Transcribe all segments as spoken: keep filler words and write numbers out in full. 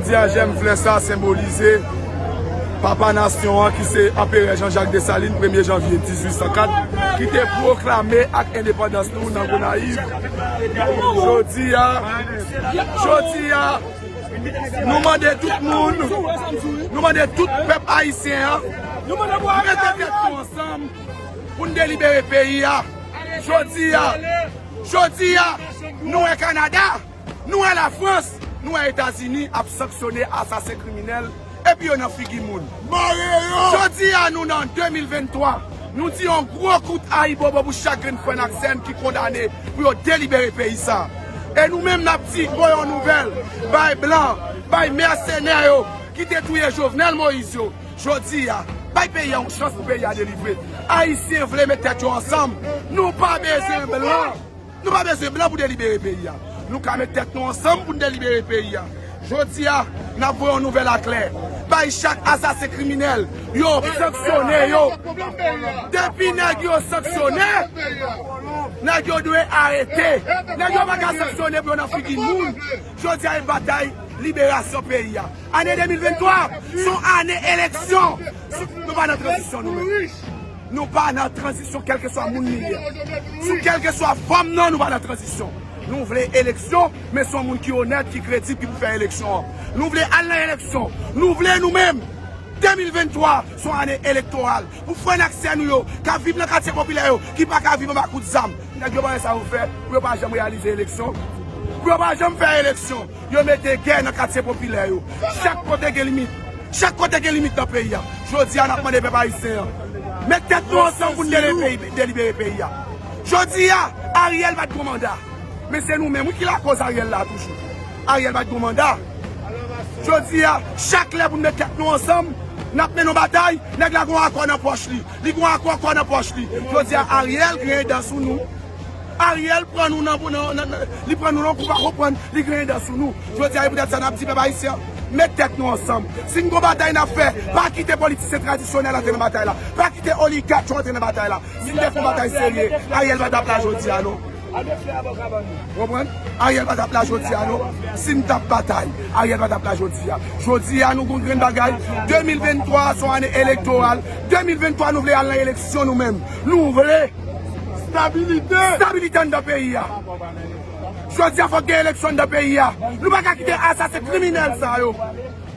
Jodi a, jèm flè sa a senbolize Papa Nasyon an, ki se Anperè Jean-Jacques Dessalines, premye janvye dizuit san kat, ki te pwoklame ak endepandans nou nan Gonayiv. Jodi a, jodi a, nou mande tout moun, nou mande tout pèp ayisyen an, mete tèt nou ansanm pou n delibere peyi a. Jodi a, jodi a, nou wè Kanada, nou wè Lafrans, nou wè Etazini ap sanksyone asasen kriminèl, epi yo nan figi moun. Jodi a, nou nan de mil venntwa, nou di yon gwo kout ayibobo pou chak grenn frè n ak sè n ki kondane pou yo delibere peyi sa. E nou menm, n ap di, voye yon nouvèl, bay blan, bay mèsenè yo ki te touye Jovenel Moïse yo. Jodi a, bay peyi a yon chans pou peyi a delivre. Ayisyen vle met tèt yo ansanm. Nou pa bezwen blan. Nou pa bezwen blan pou delibere peyi a. Nou ka met tèt nou ansanm pou n delibere peyi a. Jodi a, n ap voye yon nouvèl aklè. Bay chak asasen kriminèl yo sanksyone yo. Depi nèg yo sanksyone, nèg yo dwe arete. Nèg yo pa ka sanksyone pou yo nan figi moun. Jodi a, e batay liberasyon peyi a. Ane de mil venntwa, se yon ane eleksyon. Nou pa nan tranzisyon, nou menm. Nou pa nan tranzisyon, kèlkeswa moun li ye. Sou kèlkeswa fòm nan, nou pa nan tranzisyon. Nou vle eleksyon, men se yon moun ki onèt, ki kredib, ki pou fè eleksyon an. Nou vle al nan eleksyon. Nou vle nou menm. De mil venntwa, se yon ane elektoral. Pou frè n ak sè nou yo, k ap viv nan katye popilè yo, ki pa ka viv anba kout zam. Nèg yo pa wè sa yo fè, pou yo pa janm reyalize eleksyon. Pou yo pa janm fè eleksyon. Yo mete gè nan katye popilè yo. Chak kote gen limit. Chak kote gen limit nan peyi a. Jodi a, n ap mande pèp ayisyen an, met tèt nou ansanm pou n dele- peyi- delibere peyi a. Jodi a, Ariel pa t gon manda. Men se nou menm, wi, ki lakoz Ariel la toujou. Ariel pa t gon manda. Jodi a, chak lè pou n met tèt nou ansanm, n ap mennen yon batay, nèg la gon akò nan pòch li. Li gon akò, akò nan pòch li. Jodi a, Ariel griyen dan sou nou. Ariel pran nou nan, nan, nan, nan, li pran nou nan kou pa konprann, li griyen dan sou nou. Jodi a, e poutèt sa n ap di pèp ayisyen, met tèt nou ansanm. Si n gon batay n ap fè, pa kite politisyen tradisyonèl antre nan batay la. Pa kite oligak yo antre nan batay la. Si n te fè yon batay serye, Ariel pa t ap la jodi a, non. Konprann? Ariel pa t ap la jodi a, non. Si n t ap batay, Ariel pa t ap la jodi a. Jodi a, nou gon grenn bagay. De mil venntwa, se yon ane elektoral. De mil venntwa, nou vle al nan eleksyon nou menm. Nou vle Stabilite! Stabilite anndan peyi a. Jodi a, fòk gen eleksyon anndan peyi a. Nou pa ka kite asasen kriminèl sa yo.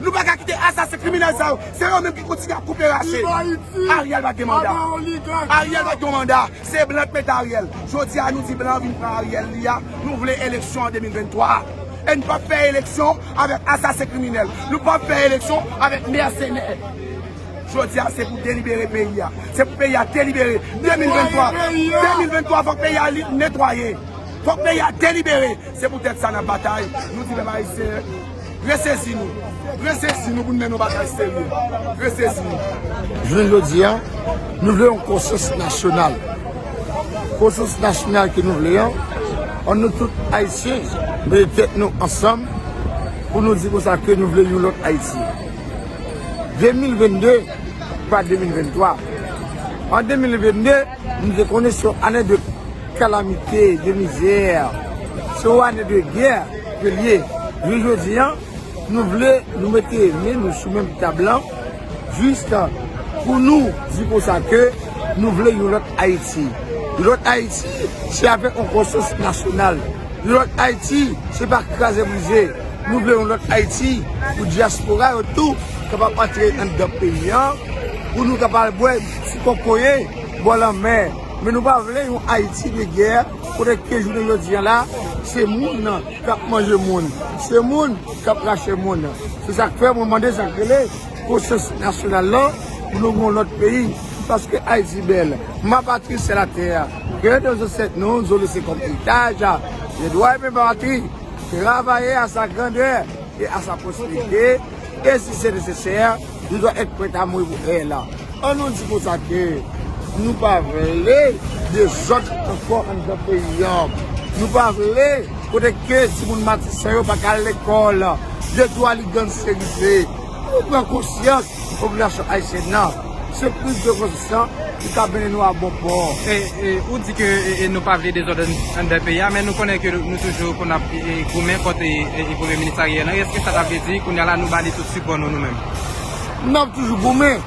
Nou pa ka kite asasen kriminèl sa yo. Se yo menm ki kontinye ap koupe rache. Viv Ayiti! Ariel pa t gen manda. Aba oligak! Ariel pa t gen manda. Se blan k mete Ariel. Jodi a, nou di blan vin pran Ariel li a. Nou vle eleksyon an de mil venntwa. E n p ap fè eleksyon avèk asasen kriminèl. Nou p ap fè eleksyon avèk mèsenè. Jodi a, se pou delibere peyi a. Se pou peyi a delibere. De mil venntwa, de mil venntwa, fòk peyi a li- netwaye. Fòk peyi a delibere. Se poutèt sa n ap batay. Nou di pèp ayisyen, resezi nou. Resezi nou pou n mennen yon batay serye. Resezi nou. Jounen jodi a, nou vle yon konsyans nasyonal. Konsyans nasyonal ke nou vle an, ann nou tout Ayisyen mete tèt nou ansanm pou nou di konsa ke nou vle yon lòt Ayiti. De mil vennde, pa de mil venntwa. An de mil vennde, nou te konnen se yon ane de kalamite, de mizè, se yon ane de gè ke l ye. Jounen jodi a, nou vle nou mete men nou sou menm tab lan, jis pou nou di konsa ke nou vle yon lòt Ayiti. Yon lòt Ayiti, se avèk yon konsyans nasyonal. Yon lòt Ayiti, se pa kraze brize. Nou vle yon lòt Ayiti pou dyaspora yo tou kapab antre anndan peyi a, pou nou kapab bwè ti kokoye bò lanmè. Men nou pa vle yon Ayiti de gè, kote ke jounen jodi a la, se moun k ap manje moun, se moun k ap rache moun. Se sa k fè mwen mande sa k rele konsyans nasyonal lan, pou nou gen yon lòt peyi. Paske Ayiti bèl. Ma patrie, c'est la terre. Que nos ancêtres nous ont laissé comme héritage. Je dois aimer ma patrie, travailler à sa grandeur et à sa prospérité. Et si c'est nécessaire, je dois être prêt à mourir pour elle. Ann nou di konsa ke nou pa vle dezòd ankò anndan peyi a. Nou pa vle kote ke timoun Matisan yo pa ka al lekòl. De twa ligann serize. Nou pran konsyans popilasyon ayisyèn nan. Se priz de konsyans ki ka mennen nou a bon pò. E, e, ou di ke e, e, nou pa vle dezòd ann- anndan peyi a, men nou konnen ke nou toujou konn ap e, e, goumen kont e, e, e, Premye Minis Ariel Henry. Èske sa ta vle di kounye a la nou ba li tout sipò nou, nou menm? N ap toujou goumen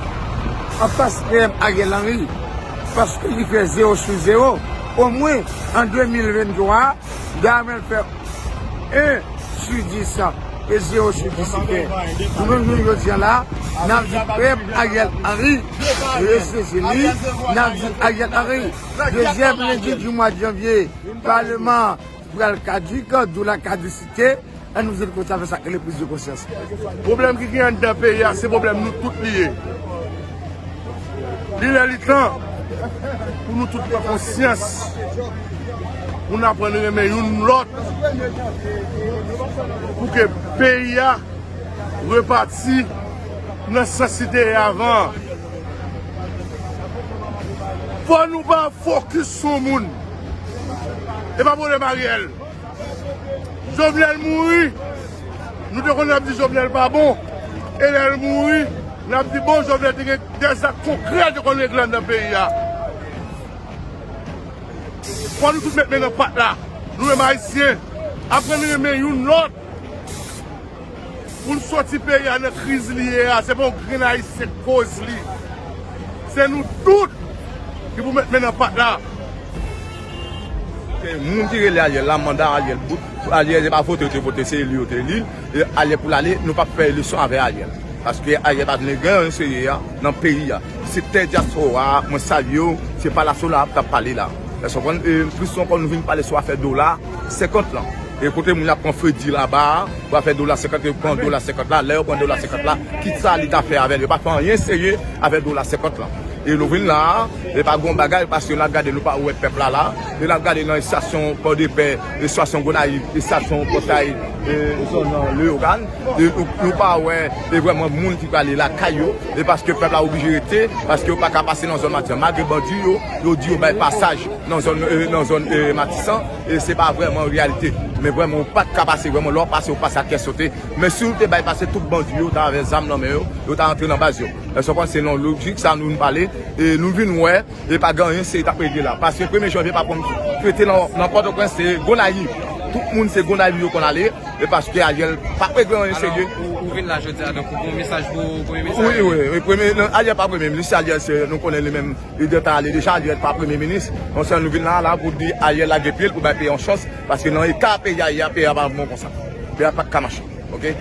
anfas P M Ariel Henry, paske li fè zewo sou zewo. Omwen an de mil venntwa, Damel fè en sou dis e zewo sou dis li fè. Nou menm jounen jodi a la, n ap di pèp Ariel Henry, resezi li, n ap di Ariel Henry, dezyèm lendi di mwa de janvye, paleman pral kadik, dola kadisite, ann nou di l konsa fè sa k rele priz de konsyans. Pwoblèm ki gen anndan peyi a, se pwoblèm nou tout li ye. Li lè li tan pou nou tout pran konsyans, pou n aprann renmen youn lòt, pou ke peyi a repati nan sans li te ye avan. Fò nou pa fokis sou moun. E pa pwoblèm Ariel. Jovenel mouri, nou te konn ap di Jovenel pa bon. E lè l mouri, n ap di bon, Jovenel te gen dèzak konkrè te konn regle anndan peyi a. Fò nou tout met men nan pat la. Nou menm Ayisyen, aprann renmen youn lòt. Pou n soti peyi a nan kriz li ye a, se pa yon grenn Ayisyen k koz li. Se nou tout ki pou met men nan pat la. E moun ki rele Ariel la, manda Ariel bout. Ariel se pa vote yo te vote, se eli yo te eli. E Ariel pou l ale, nou p ap fè eleksyon avè Ariel. Paske Ariel pa vle gen anyen serye a nan peyi a. Se tè dyaspora a, mwen salye yo, se pa la Solap k ap pale la. Èske w konprann? E plis ankò, nou vin pale sou afè dola senkant lan. E kote moun ap pran fredi laba a, pou afè dola senkant, yo pran dola senkant la, lè yo pran dola senkant la, ki sa li ta fè avè l? Yo pa fè anyen serye avè dola senkant lan. E nou vin la a, e pa gon bagay, paske n ap gade, nou pa wè pèp la la. E n ap gade nan estasyon Pòdepè, estasyon Gonayiv, estasyon Pòtay, e zòn Leyogàn. E nou, nou pa wè, e vrèman moun ki prale lakay yo. E paske pèp la oblije rete, paske yo pa ka pase nan zòn Matisan. Malgre bandi yo, yo di yo bay pasaj nan zòn, e, nan zòn, e, Matisan, e se pa vrèman reyalite. Men vrèman, ou pa t ka pase vrèman, lè w pase, ou pase ak kè sote. Men si w te bay pase, tout bandi yo ta avè zam nan men yo, yo ta antre nan baz yo. Èske w konprann? Se nan lojik sa nou vin pale, e nou vin wè, e pa gen anyen serye k ap regle la. Paske premye janvye pa konn fete nan, nan Pòtoprens, se Gonayiv. Tout moun se Gonayiv yo konn ale, e paske Ariel p ap regle anyen serye. Ou, ou vin la jodi a, donk ou gen yon mesaj pou premye minis? Wi, wi, wi, premye, non, Ariel pa premye minis, Ariel se, nou konnen li menm, li gentan ale deja, Ariel pa premye minis. Donk se nou vin la, la pou di Ariel lage pye l pou bay peyi a yon chans, paske nan eta peyi a ye a, peyi a pa bon konsa. Peyi a pa t ka mache, oke?